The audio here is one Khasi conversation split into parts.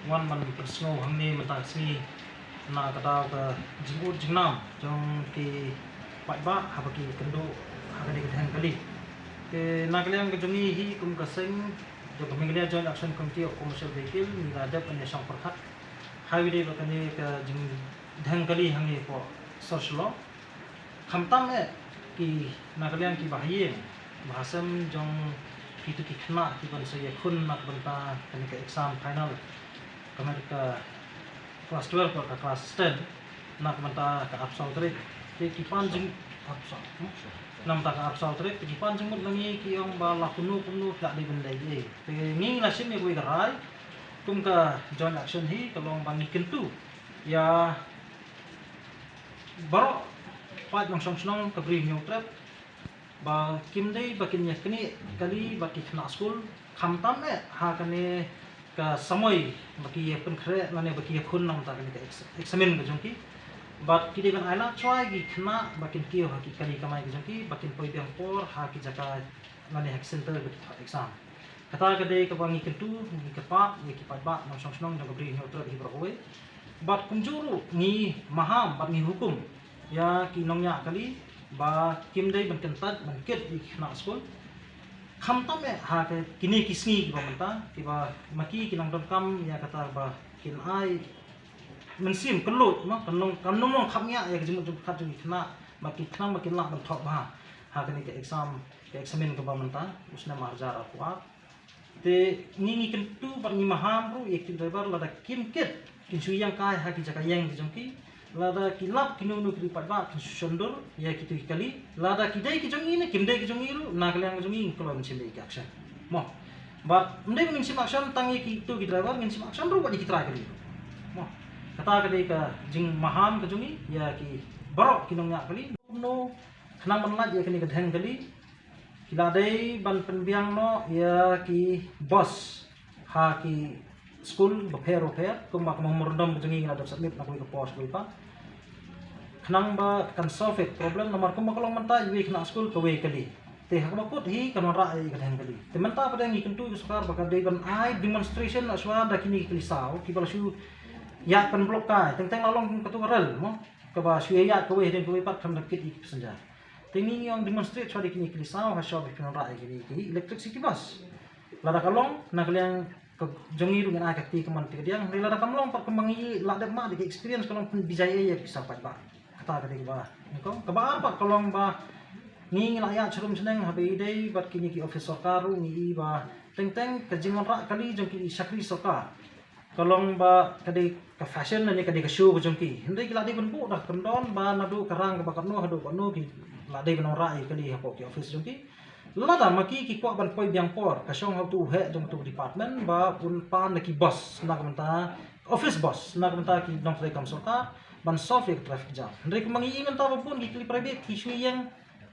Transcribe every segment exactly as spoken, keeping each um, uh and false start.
Wan ban pynsngew hangne mynta ka sngi na ka daw ka jingud jingnam jong ki paidbah haba ki kynduh ha kane ka dheng kali. Te na ka liang ka jong ngi hi kum ka seng jong ka Meghalaya Joint Action Committee of Commercial Vehicle, ngi la dep ban ïashong pyrkhat ha kaba ïadei bad kane ka jingdheng kali hangne hapoh Sor Shillong. Khamtam eh ki na ka liang ki bahaïing bahasem jong kito ki khynnah ki ban sa ïakhun na ka bynta kane ka exam final ka met ka class twelve bad ka class ten na ka bynta ka arphew saw tarik. Te ki pan jing arphew saw, hmm? Na ka bynta ka arphew saw tarik te ki pan jingmut na ngi ki ong ba la kumno kumno ki la dei ban leh ei. Te ngi la shim ïa kawei ka rai kum ka joint action hi ka long ba ngi kyntu ïa baroh paid nongshong shnong ka Bri Hynñiewtrep ba kim dei ba kin ïa knieh kali bad ki khynnah skul khamtam eh ha kane ka samoi ba ki ïa pynkhreh lane ba ki ïakhun na ka bynta kane ka ex-, examin ka jong ki. Bad ki dei ban ailad shuwa ïa ki khynnah ba kin kiew ha ki kali kamai ka jong ki ba kin poi biang por ha ki jaka lane ha ki center ba ki thoh exam. Kata ka dei kaba ngi kyntu, ngi kyrpad ïa ki paidbah nongshong shnong jong ka Bri Hynñiewtrep hi baroh kawei. Bad kumjuh ruh ngi maham bad ngi hukum ïa ki nongñiah kali ba kim dei ban kyntait ban kit ïa ki khynnah skul. Khamtam eh ha ka kine ki sngi kiba mynta kiba ma ki ki nang donkam ïa kata ba kin ai mynsiem kylluid, mo, kan long, kan long khapngiah ïa ka jingmut jingpyrkhat jong ki khynnah ba ki khnang ba kin lah ban thoh bha ha kane ka exam, ka examin kaba mynta u snem ar hajar arphew ar. Te ngi, ngi kyntu bad ngi maham ruh ïa ki driver lada kim kit kin shu ïeng kai ha ki jaka ïeng ki jong ki, lada ki lap kino kino ki paidbah kin shu shon dur ïa kito ki kali, lada ki dei ki jong ngi ne kim dei ki jong ngi ruh na ka liang ka jong ngi ngi kloi ban shim ïa ki action, mo. Bad ym dei ba ngin shim action tang ïa kito ki driver, ngin shim action ruh bad ïa ki trai kali, mo. Kata ka dei ka jingmaham ka jong ngi ïa ki baroh ki nongñiah kali. Kumno khnang ban lait ïa kane ka dheng kali, ki la dei ban pynbiang noh ïa ki bus ha ki skul bapher bapher, kumba ka memorandum ka jong ngi ngi la dep submit na kawei ka por sha kawei pat. Khnang ba kan solve ïa ka problem, namar kumba ka long mynta iwei i khynnah skul kawei i kali. Te ha kaba kut hi kan wanrah ïa ka dheng kali. Te mynta pat ngi kyntu ïa ka sorkar ba ka dei ban ai demonstration la shuwa da kine ki kali saw kiba la shu ïaid pynblock kai, teng teng la long kum katu ka rel, mo, kaba shu ïaid kawei hadien kawei pat khlem da kit ïa ki passenger. Te ngi ngi ong demonstrate shuwa da kine ki kali saw ha shuwa ba phin wanrah ïa kine ki electric city bus. Lada ka long na ka liang ka jong ngi ruh ngin ai ka kti kamon kti kadiang. Hynrei lada kam long pat kumba ngi la dep mad ïa ka experience ka long pynbijai ïa ki pisa paidbah. Kata ka dei kaba nyngkong. Kaba ar pat ka long ba ngi ngi la ïaid sharum shneng haba ïadei bad kine ki office sorkar ruh ngi i ba teng teng ka jingwanrah kali jong ki shakri sorkar ka long ba ka dei ka fashion lane ka dei ka show ka jong ki. Hynrei ki la dei ban buh da ka kyndon ba naduh ka rang kaba katno haduh katno ki la dei ban wanrah ïa kali hapoh ki office jong ki. Lada ma ki ki kwah ban poi biang por, ka shong ha utu u heh jong utu u department ba un pan da ki bus na ka bynta, office bus na ka bynta ki nongtrei kam sorkar ban solve ïa ka traffic jam. Hynrei kumba ngi i mynta ba bun ki kali private ki shu ïeng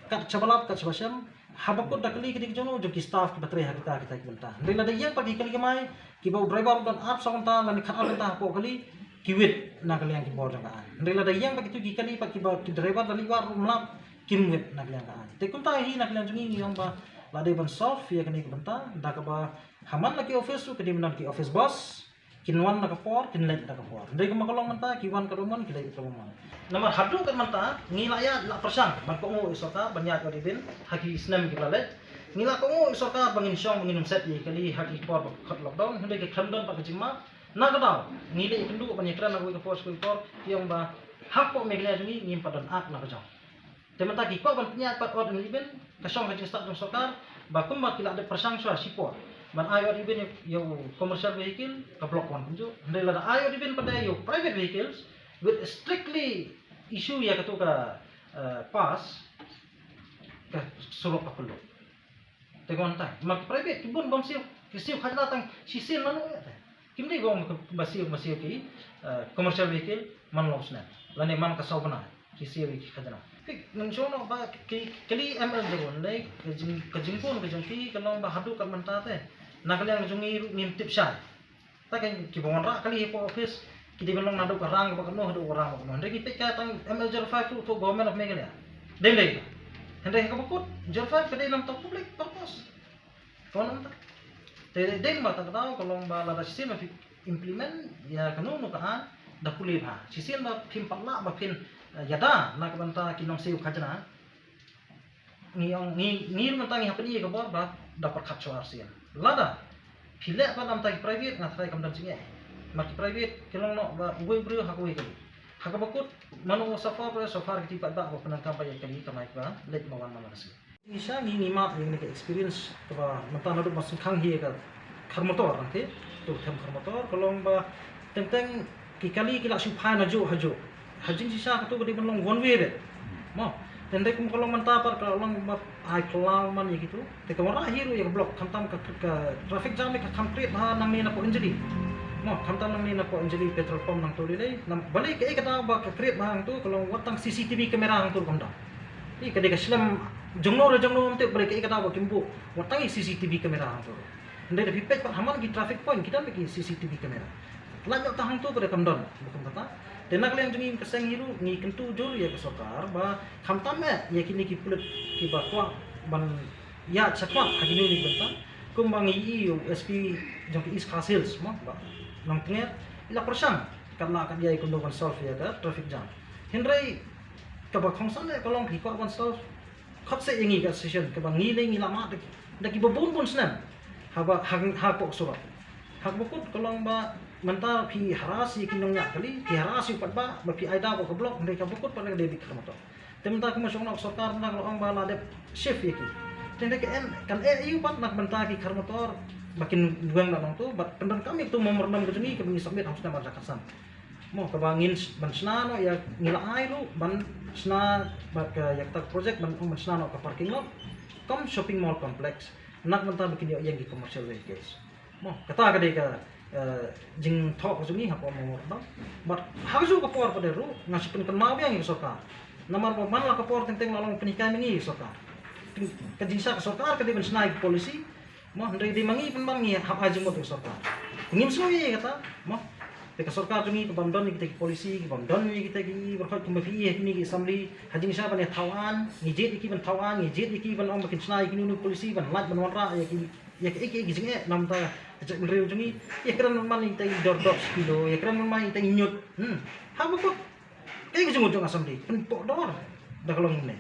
kat shaba lap kat shaba shem, haba kut da kali ka dei ka jong u jong ki staff kiba trei ha kita kita ki bynta. Hynrei lada ïeng pat ki kali kamai kiba u driver u don arphew saw kynta lane khatar kynta hapoh kali, ki wit na ka liang ki bor jong ka aiñ. Hynrei lada ïeng pat kitu ki kali pat kiba ki driver da leit wad ruh ym lap, kim wit na ka liang ka aiñ. Te kumta hi na ka liang jong ngi ngi ong ba la dei ban solve ïa kane ka bynta da kaba ha man la ki office ruh ka dei ban don ki office bus, kin wan da ka por, kin leit da ka por. Hynrei kumba ka long mynta ki wan katba mon, ki leit katba mon. Namar haduh kat mynta ngi la ïaid la pyrshang ban kohnguh ïa sorkar ban ïaid odd even ha ki snem kiba la leit. Ngi la kohnguh ïa sorkar ba ngin shong ba ngin ym set ïa kali ha ki por ba khot lockdown, hynrei ka khlem don pat ka jingmap. Na ka daw ngi leit ïakynduh ban ïakren ha kawei ka por sha kawei ka por, ki ong ba hapoh Meghalaya jong ngi ngim pat don act na ka jong. Te mynta ki kwah ban pynïaid pat odd even, ka shong ha jingstad jong sorkar ba kumba ki la dep pyrshang shuwa shipor ban ai odd even ïa u commercial vehicle, ka block wan kumjuh. Hynrei lada ai odd even pat ïa u private vehicles with strictly issue ïa katu ka, eh, pass, ka surok ka pynlut. Te ka wan tang. Ma ki private ki bun bym siew, ki siew khajna tang shisien lano ïa te. Kim dei ba ong ba siew, ba siew ki, eh, commercial vehicle man long snem lane man ka saw bnai ki siew ïa ki khajna. Ki nang shong noh ba ki kali M L zero one, ka jing, ka jingbun ka jong ki ka long ba haduh kat mynta te na ka liang jong ngi ruh ngim tip shai. Ta ka kiba wanrah kali hapoh office ki dei ban long naduh ka rang kaba kano haduh ka rang kaba kano. Hynrei ngi peit ka tang M L zero five ruh to Government of Meghalaya. Dei dei. Hynrei ha kaba kut zero five ka dei namar public purpose. Ka wan namar. Te dei namar ta ka daw ka long ba lada shisien ma phi implement ïa kano kano ka aiñ da pule bha. Shisien ba phim pat lah ba phin, eh, ïada na ka bynta ki nongsiew khajna. Ngi ong ngi ngi ruh mynta ngi hapdeng ïa ka bor ba da pyrkhat shuwa arsien. Lada phi leh pat na ka bynta ki private, nga tharai kam don jingeh. Namar ki private ki long noh ba uwei u briew ha kawei kali. Ha kaba kut mano u suffer, so far ki paidbah ba pyndonkam pat ïa kali, kamai ba leit ba wan man la ka sngi. Ngi sha ngi ngi map ïa kane ka experience kaba mynta naduh ba sngewkhang hi ïa ka khar motor, nangta to them khar motor ka long ba teng teng ki kali ki la shu phai najuh hajuh. Ha jingshisha katu ka dei ban long one way re. Mo, teng teng kum ka long mynta pat ka long ba ai phyllaw man ïa kitu. Te ka wanrah hi ruh ïa ka block, khamtam ka, ka traffic jam ka kham create bha nangne napoh Anjali. Mo, khamtam nangne napoh Anjali petrol pump nangtu lei lei. Balei kaei ka daw ba ka create bha hangtu, ka long wat tang C C T V camera hangtu kam don. Ïa ka dei ka slem jongno re jongno, ym tip balei kaei ka daw ba kim buh wat tang ïa C C T V camera hangtu. Hynrei da phi peit pat ha man ki traffic point ki don ki C C T V camera. Lait noh tang hangtu pat kam don, ba kum kata. Te na ka liang jong ngi ka seng hi ruh ngi kyntu jur ïa ka sorkar ba khamtam eh ïa kine ki pulit kiba kwah ban ïaid shakhmat ha kine ki bynta. Kumba ngi ïohi u S P jong ka East Khasi Hills mo, Bah Nongtnger, i la pyrshang kat la kat ïai kumno ban solve ïa ka traffic jam. Hynrei kaba kongsan eh ka long phi kwah ban solve khot seh ïa ngi ka association kaba ngi lei ngi la mad da ki, da kiba bun bun snem haba ha, hapoh surok. Ha kaba kut ka long ba mynta phi harass ïa ki nongñiah kali, phi harass ïa u paidbah ba phi ai daw ha ka block, hynrei kaba kut pat ka dei bad ki khar motor. Te mynta kumba shong noh ka sorkar mynta ka la ong ba la dep shift ïa ki. Te hynrei ka em kan eh ïa u pat na ka bynta ki khar motor ba kin weng da nangtu bad pyndonkam ïa katu memorandum ka jong ngi kaba ngi submit ha u snem ar hajar khatsan. Mo, kaba ngin s-, ban shna noh ïa, ngi la ai ruh ban shna bad ka ïa kata ka project ban, ban shna noh ka parking lot kum shopping mall complex na ka bynta ba kin ïoh ïeng ki commercial vehicles. Mo, kata ka dei ka, eh, jingthoh ka jong ngi hapoh memorandum. Bad ha kajuh ka por pat ruh nga shu pynkynmaw biang ïa ka sorkar. Namar ba man la ka por teng teng la long pynhikai ma ngi ïa ka sorkar. Ka jingshisha ka sorkar ka dei ban shna ïa ka policy. Mo, hynrei dei ma ngi pynban ngi hap ai jingmut ïa ka sorkar. Ngim sngew ïa kata, mo. Te ka sorkar jong ngi ka bym don ïa kita ki policy, ka bym don ïa kita ki, baroh kumba phi ïohi ïa kine ki assembly, ha jingshisha ban ïa thaw aiñ, ngi jied ïa ki ban thaw aiñ, ngi jied ïa ki ban ong ba kin shna ïa kine ki policy, ban lait ban wanrah ïa ki, ïa ki, ïa ki, ïa ki jingeh, namar ka jaitbynriew jong ngi, ïa kren man ïa kita ki dor dor kilo, ïa kren man ïa kita ki ñiut. Hmm. Ha ba kut. Kaei ka jingmut jong assembly, pynpoh dor. Da ka long ne.